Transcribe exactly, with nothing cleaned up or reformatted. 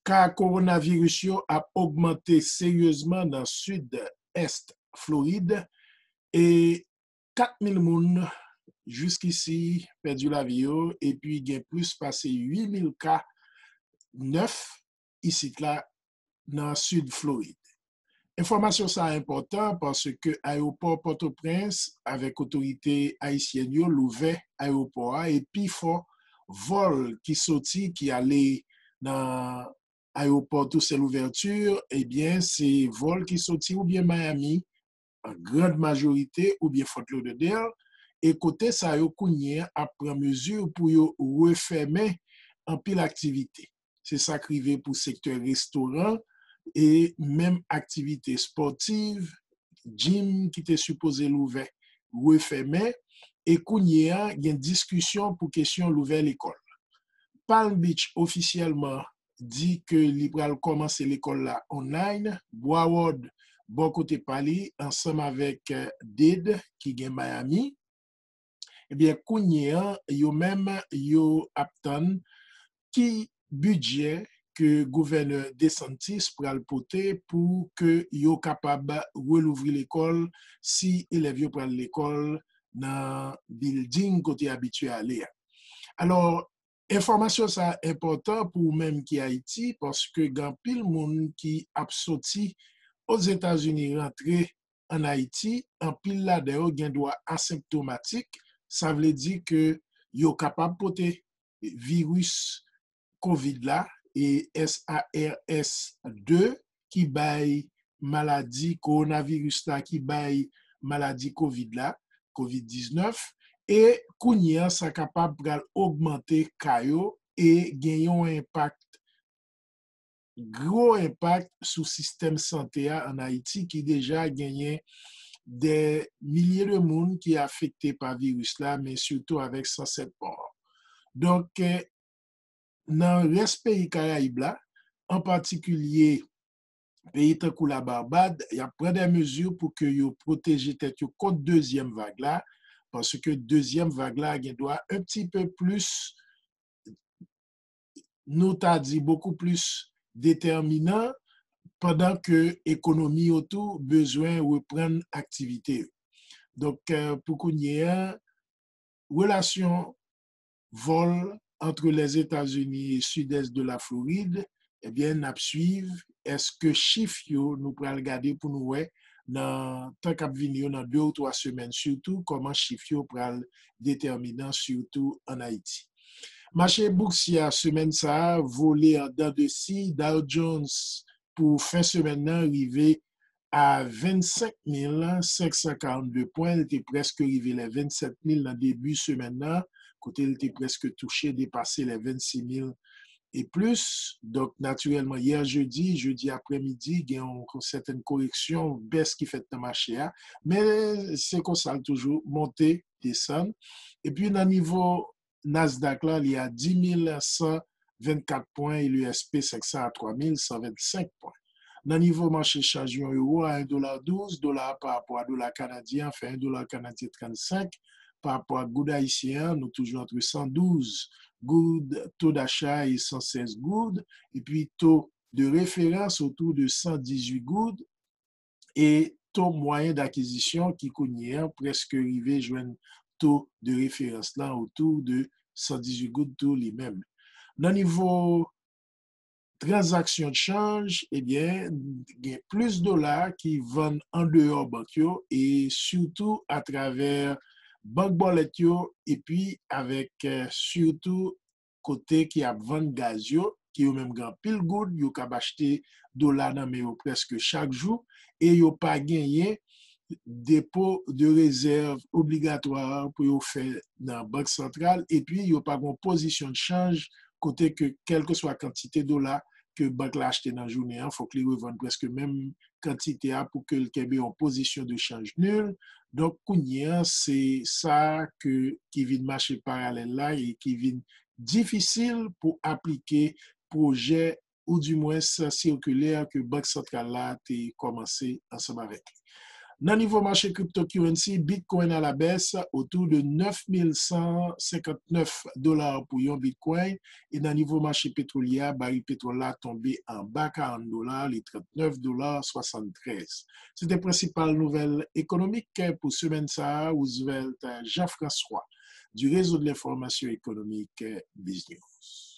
Ka kowonaviris yo ap ogmante seryezman nan sid ès Florid e kat mil moun jiskisi pèdi lavi yo epi gen plis pase uit mil ka nèf isit la nan sid Florid. Enfòmasyon sa a enpòtan paske ayewopò Pòtoprens avèk otorite ayisyèn yo louvè ayewopò a e pifò vòl ki soti, ki ale nan ayewopò Toussaint Louverture, ebyen, se vòl ki soti oubyen Miami, an grand majorite, oubyen Fort Lauderdale, e kote sa yo kounye a ap pran mezi pou yo refèmen anpil aktivite. Se sa k rive pou sektè restoran e menm aktivite espòtiv, gym ki te sipoze louvè, refèmen, e kounye a gen diskisyon pou kesyon louvè lekòl. Palm Beach ofisyèlman di ke li pral kòmanse lekòl la online. Broward, bò kote pa li, ansanm avèk Dade ki gen Miami, ebyen, kounye a, yo menm, yo ap tann ki bidjè ke gouvènè DeSantis pral pote pou ke yo kapab relouvri lekòl si elèv yo pral lekòl nan bilding kote abitye ale a. Alò, enfòmasyon sa a enpòtan pou ou menm ki Ayiti, paske gen anpil moun ki ap soti Ozetazini rantre ann Ayiti, anpil ladan yo gen dwa asenptomatik, sa vle di ke yo kapab pote viris kovid la, e SARS de ki bay maladi kowonaviris la, ki bay maladi kovid la, kovid diznèf, e kounye a sa kapab pral ogmante ka yo e gen yon enpak, gwo enpak sou sistèm sante a ann Ayiti ki deja genyen dè milye de moun ki afekte pa viris la, men sitou avèk san sèt mò. Donk, nan rès peyi Karayib la, an patikilye peyi tankou Labarbad, y ap pran dè mezi pou ke yo pwoteje tèt yo kont dezyèm vag la, paske dezyèm vag la gen dwa un petit peu plus, nou ta di beaucoup plus déterminant, pandan ke ekonomi yo tou bezwen reprann aktivite yo. Donk, pou kounye a, relasyon vòl entre les États-Unis et sud-est de la Floride, ebyen, n ap swiv èske chif yo nou pral gade pou nou wè nan tan k ap vini yo, nan de ou twa semèn sitou, kòman chif yo pral detèminan, sitou ann Ayiti. Mache boursye a semèn sa a vole an dan de si. Dow Jones pou fen semèn nan rive a vennsenk mil senk san karannde pwen. Li te prèske rive lè vennsèt mil nan debi semèn nan, kote li te prèske touche, depase lè vennsis mil e plis. Donk, natirèlman, yè jedi, jedi aprèmidi, gen yon sètèn koreksyon, bès ki fèt nan mache a. Men se konsa l toujou monte, desann. Epi nan nivo Nasdaq la, li a dis mil san vennkat pwen e le S P senk san a twa mil san vennsenk pwen. Nan nivo mache chanj yon ewo a un dola douz, dola a pa rapò a dola kanadyen an fè un dola kanadyen trannsenk, pa rapò a goud ayisyen an, nou toujou antre san douz goud to dacha e san sèz goud, epi to de referans otou de san dizuit goud, e to mwayen dakizisyon ki kounye a prèske rive jwenn to de referans lan otou de san dizuit goud tou li menm. Nan nivo tranzaksyon chanj, ebyen, gen plis dola ki vann andeyò bank yo e sitou atravè bank bòlèt yo epi avèk, eh, sitou kote ki ap vann gaz yo, ki yo menm gen anpil goud, yo kab achte dola nan men yo prèske chak jou, e yo pa genyen depo de rezèv obligatwa pou yo fè nan bank santral, epi yo pa gen pozisyon de chanj kote ke kèlkeswa kantite dola ke bank la achte nan jounen an, fòk li revann prèske menm kantite a pou ke l kenbe yon pozisyon de chanj nil. Donk, kounye a, se sa ke, ki vin mache paralèl la e ki vin difisil pou aplike pwojè oudimwens sikilè ke Bank Santral la te kòmanse ansanm avèk li. Nan nivo mache cryptocurrency, Bitcoin à la baisse autour de neuf mille cent cinquante-neuf dola pou yon Bitcoin, e nan nivo mache petwolye a, baril petwòl la tonbe anba karant dola, li trannèf dola swasanntrèz. Se te prensipal nouvèl ekonomik pou semèn sa a, Roosevelt Jean-François, du réseau de l'information économique, Biz News.